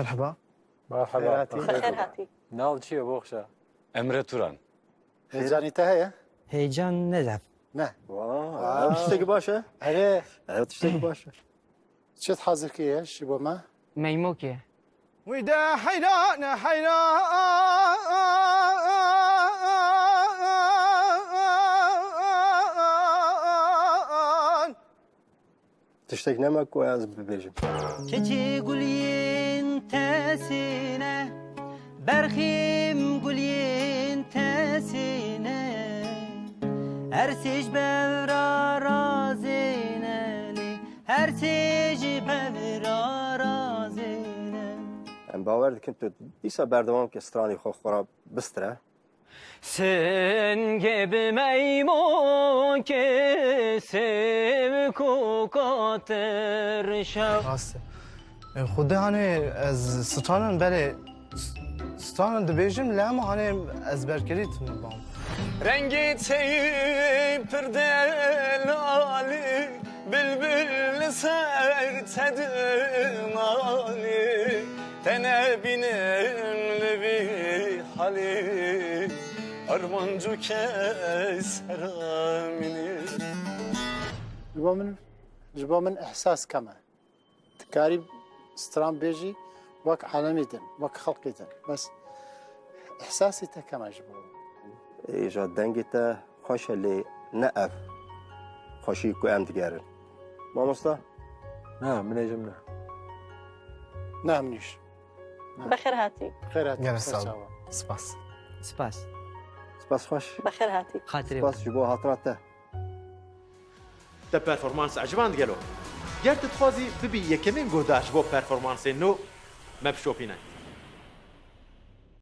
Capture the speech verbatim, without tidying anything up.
Merhaba. Merhaba. Xêr hatî. Xêr hatî. Nav çi ye, boxşa? Emre Turan. Heyecanî te heye? Heyecan ne laf. Ne. Wow. Tiştekî baş e? Erê. Evet, tiştekî baş e. Çi hazir kiriye ji bo me? Meymokê. Wî de heyran heyran. Tiştek nema ku ez bibêjim. Keçê guliyên tesîne, berxîm guliyên tesîne. Her sê ji bevra razêne lê, her sê ji bevra razêne. Em bawer dikin tu dîsa berdewam ke stranê xwe xwe ra bistire. Singê bi meymokê sêvko katir şev. Rast e. E, Xwedê hanê ez stranan berê s- stranan dibêjim lê hema hanê ezberkirî tune bam. Rengê çeyî pir delalî, bilbil li ser te dimalî. Te nebînim li vî halî, armanc û kes heramînî. Ji bo min, ji bo min ihsas kem e. Dikarî stran bêjî wek alemî din, wek xelkî din. Bes ihsasî te kem e ji bo. Îja dengê te xweş e lê ne ev xweşî ku em digerin. Mamosta? Na, min ê jim ne. Ne, min îş. Bi xêr hatî. Xêr hatî. Gelek Ser sağ ol. çawa. Spas. Spas. Spas xweş. Bi xêr hatî. Xatirê Spas ji bo hatina te. Te performans eciban digelo. Ger tu dixwazî bibî yekemîn guhdar ji bo performansên nû, me bişopîne.